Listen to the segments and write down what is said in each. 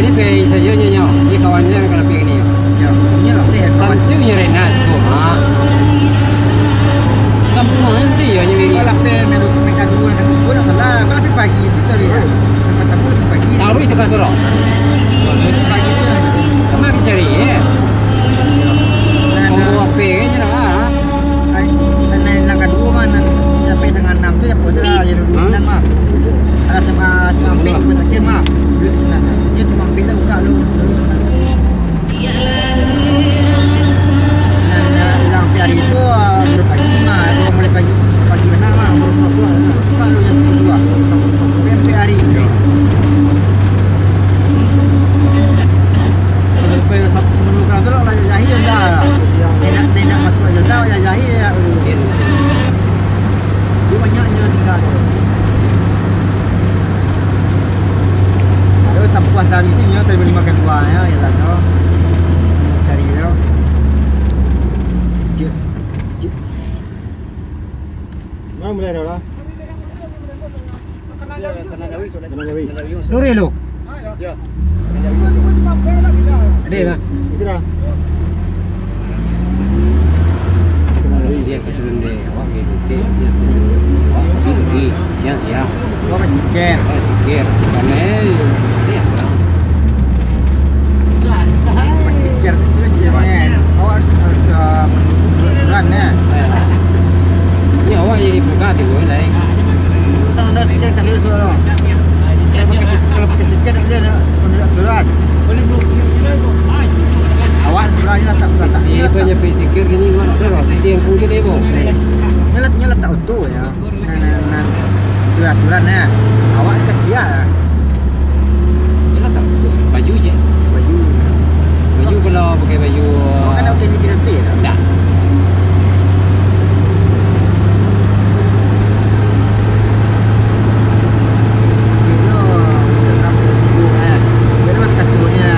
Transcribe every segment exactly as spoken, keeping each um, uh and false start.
Ini pe sajo nyo, nyo. Ini kawan nyo nan ka lapeh kini. Yo, inyo lapeh kawan. Tantu nyo Rena siko. Ha. Kampuang nanti yo nyo iri. Kalau lapeh nan ka duo, nan katigo, ndak salah. Kalau lapeh pagi tu tadi, yo. Lapeh pagi. Taruih tu ka surau. Lapeh pagi tu. Kama ka cari, yo. Nah, nah. Kombo ape kan, nyo dah, ha? Ai, nan, nan, nan kaduo mah, nan sampai satangah anam tu, apo tu lah, yang dulu sinan mah. Ada sama, sama Ampik, Ampik terakhir mah. Dulu sinan. Dia sama Ampik dah buka dulu, dulu sinan. Nan, nan, nan sampai hari tu, ah, baru pagi mah, baru mulai pagi, pagi bana mah, baru, baru, baru, buka dulu jam sapuluah. Sampai, sampai hari. Sampai Sabtu, Minggu, kan tu lah, banyak jahil dah. Indak, indak masuk aja dah, banyak jahil ya. Dia banyaknyo tingga tu. Kalau tampuah dari sini, tadi makan buahnyo, ya lah tu. Cari tu. Dia, dia. Mana mulai dah lah? Tanah Jawi. Tanah Jawi. Lurih lu. Yo. Tanah Jawi. Ade lah. Sudah. Dia ka turun deh. Awak ka turun deh. Dia ka turun. Awak ka turun deh. Siang-siang. Awak ka stiker. Awak stiker. Kami, dia. Stiker tu je, kan? Awak harus, harus, uh, aturan, kan? Ni awak jadi buka tu, lain. Utang dah stiker kasih surat. Kalau pakai stiker, kalau pakai stiker, dia ada menurut aturan. Awak aturan ni lah tak, tak, tak. Iya, kan nyampe stiker gini, mana ada lah. Stiker yang punya dia, bang. Nyelat, nyelat tak utuh, ya. Nan, nan, nan, tu aturan, eh. Awak ka tiak, eh. Iyo lah, tak betul. Baju je. Baju. Baju kalau pakai baju, awak kan nak pakai baju roti, tak? Ndak. Iyo, misalkan, eh. Jadi, mas, katanya,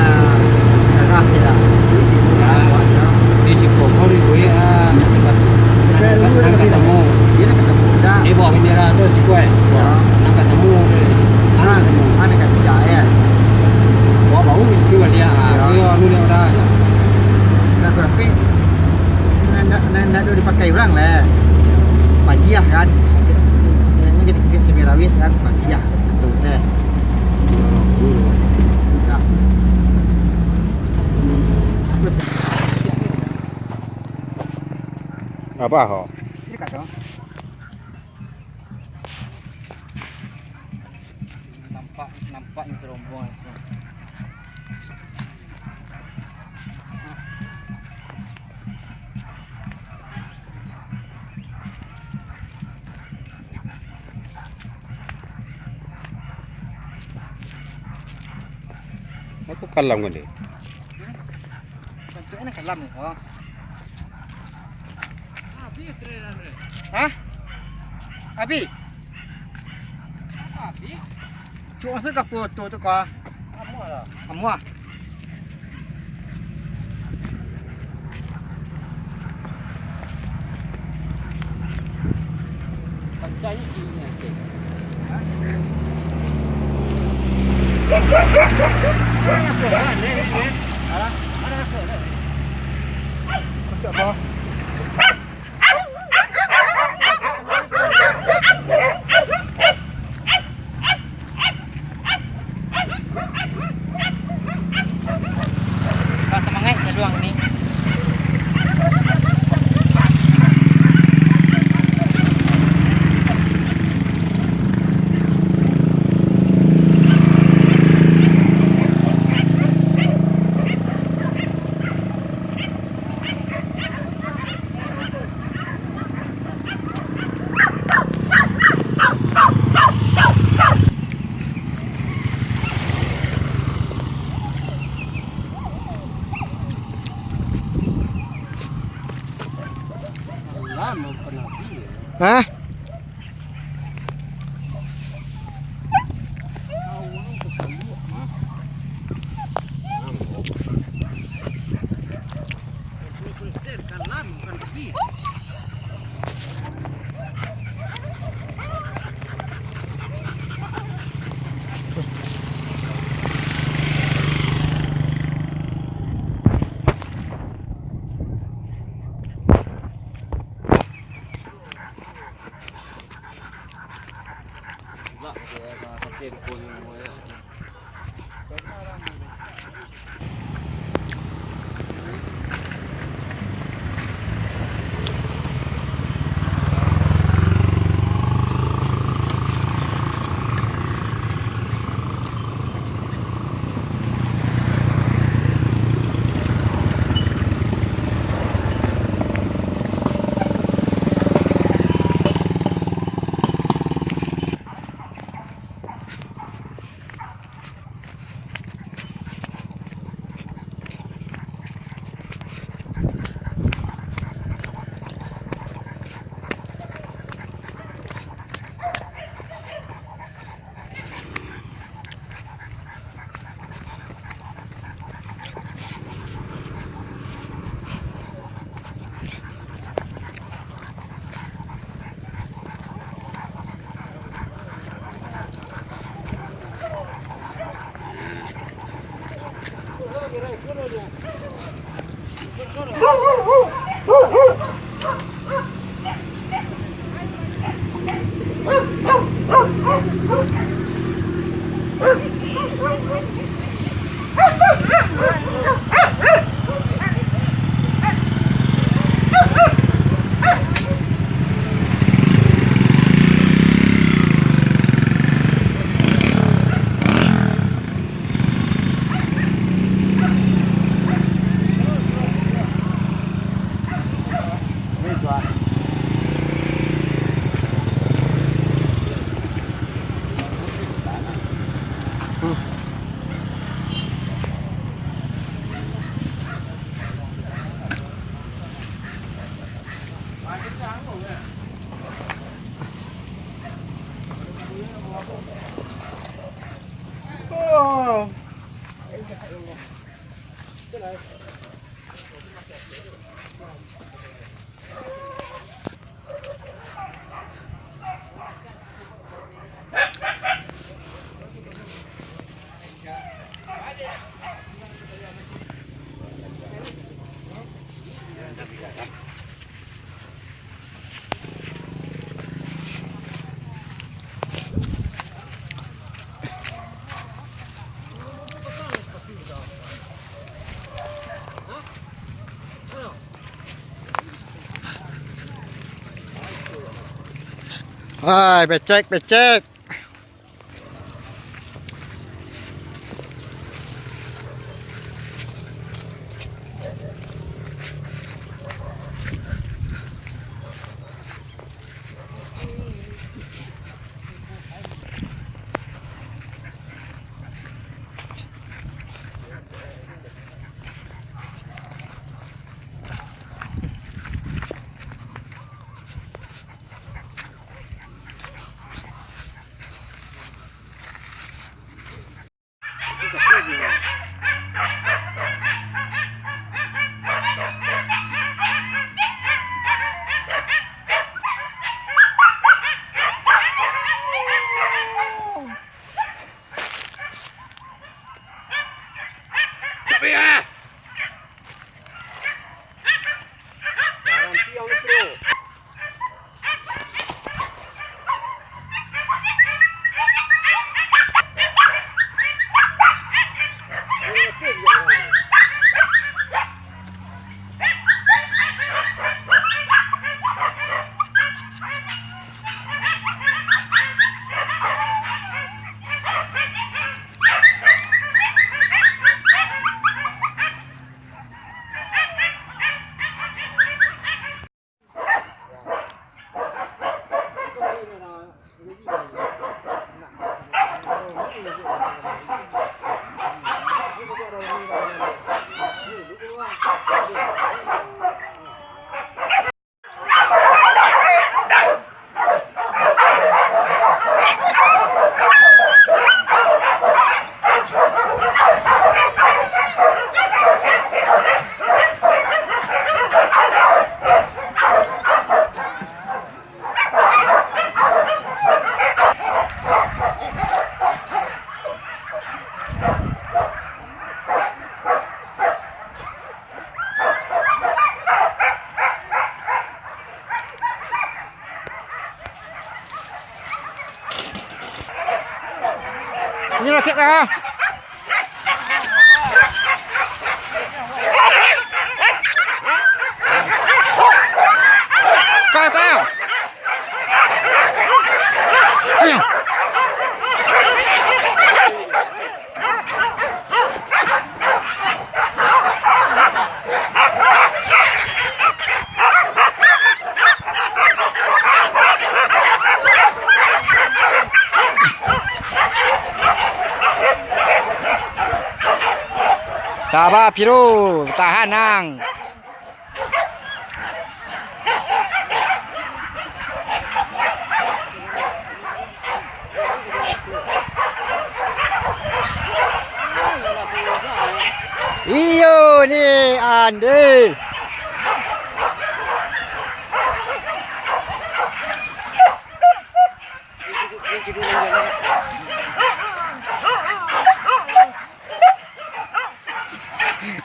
darah sih lah. Duit di muka awak, ya. Di siko ko ribu, ah, nan ka samo. Iyo, nan ka samo. Di bawah bendera tu, siko, eh. Nan ka samo tu. Nan ka samo. Anu ka cak, eh. Wah, bau di situ lah dia. Iyo, anu dia udah. Nan barapo? Nan, nan, nan, nan dipakai urang lah. Padiah kan. Yang kecil-kecil cabai rawit kan, padiah. Betul, eh. Nah. Apa ho? Nampak, nampak ni serombongan tu. Aku kalam kan dia? Bantuaknyo kalam ni, oh. Hah? Abi? Abi? Cuk, masa ka foto tu kah? Amuah lah. Amuah. Pancai sini, oke. Hah? Masuk apa? Wah, semangat saluang ni. Hah? Hai, becek, becek. Ini rakyat lah. Kau, kau. Ayo. Saba, Piro, tahan, Nang. Iyo ni, Ande.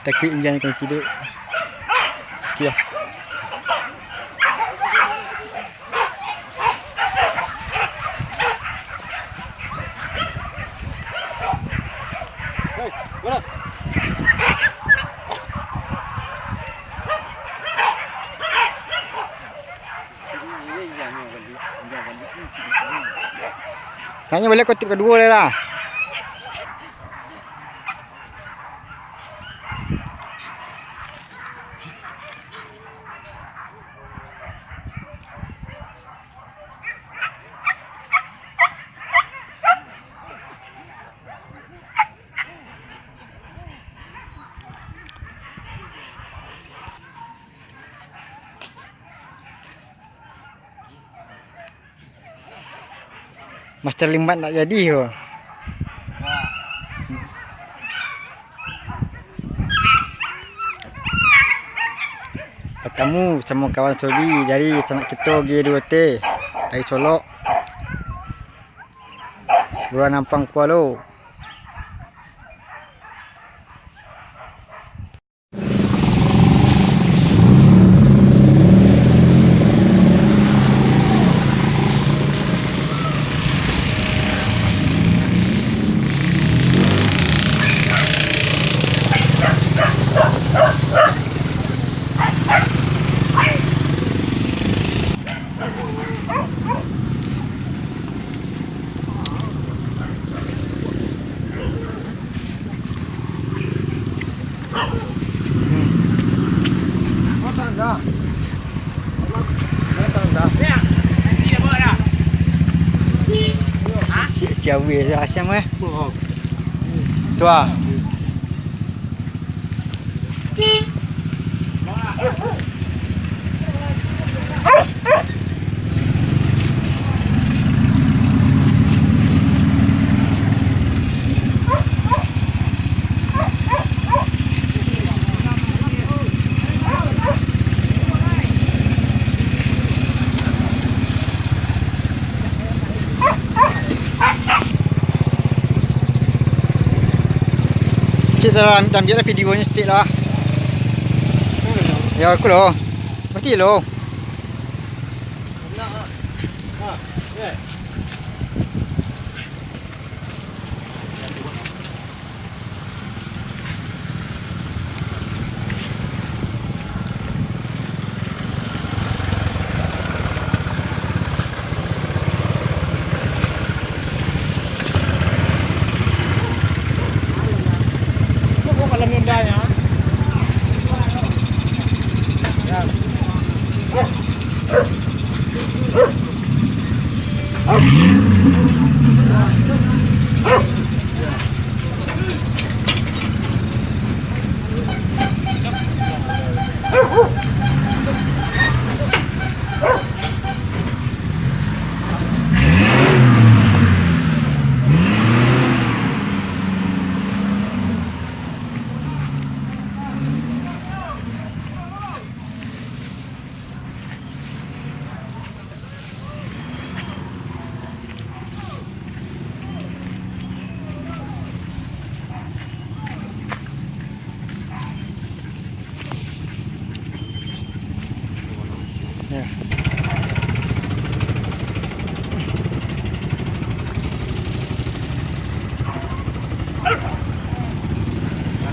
Takuik injan kan ciduk. Yo. Tanyo baliak kutip kaduo lai lah. Master Limbat ndak jadi ko. Batamu samo kawan Sobi dari sanak kito G dua T dari Solok. Buruan nampang kualo. Si, si, si Awi, si Asyam, eh. Tu ah. Cik, tolong ambiak lah videonyo saketek lah. Yo, aku lo. Mati lo. Ya.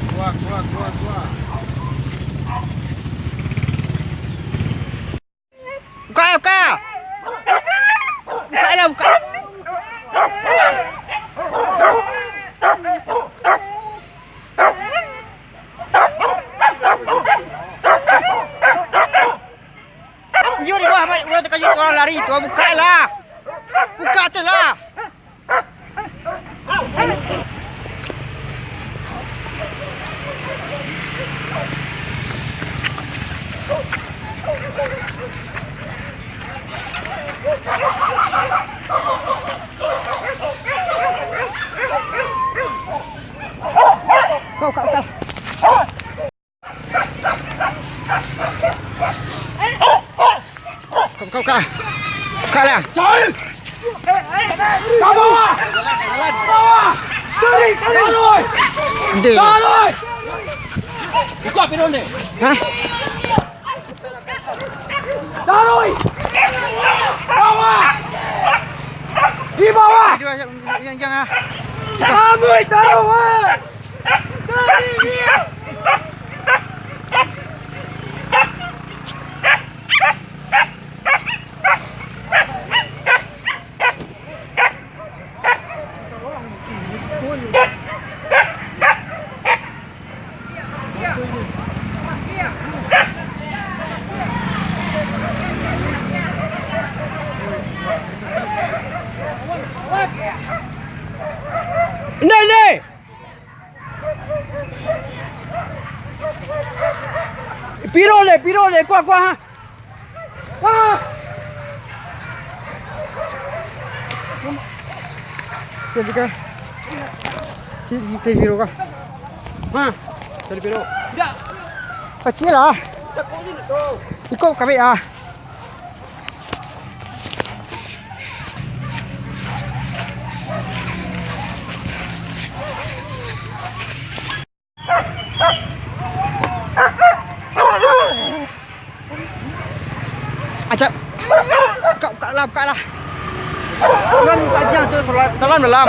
Kuat, kuat, kuat, kuat. Buka, buka! Buka lah, buka! Iyo, di bawah, Mat. Urang takajut, urang lari tu. Buka lah! Buka tu lah! Kau, kau, kau. Buka, buka, buka. Buka lah. Cari! Ka bawah! Ka bawah! Cari, cari! Tahan, oi! Nanti. Tahan, oi! Buka pintu ni. Hah? Taruh! Bawah! Di bawah! Yang, yang, yang, ah. Taruh, eh! Taruh, eh! Ndai, ndai! Piro le, piro le, kuah, kuah, ha? Wah! Sini ka. Sini, sini, sini, sini ka. Ha? Sini, sini. Tidak. Kacil lah. Tidak, kau sini, kau. Ikut kami ah. Acap. Buka, buka lah, buka lah. Dalam, dalam, dalam.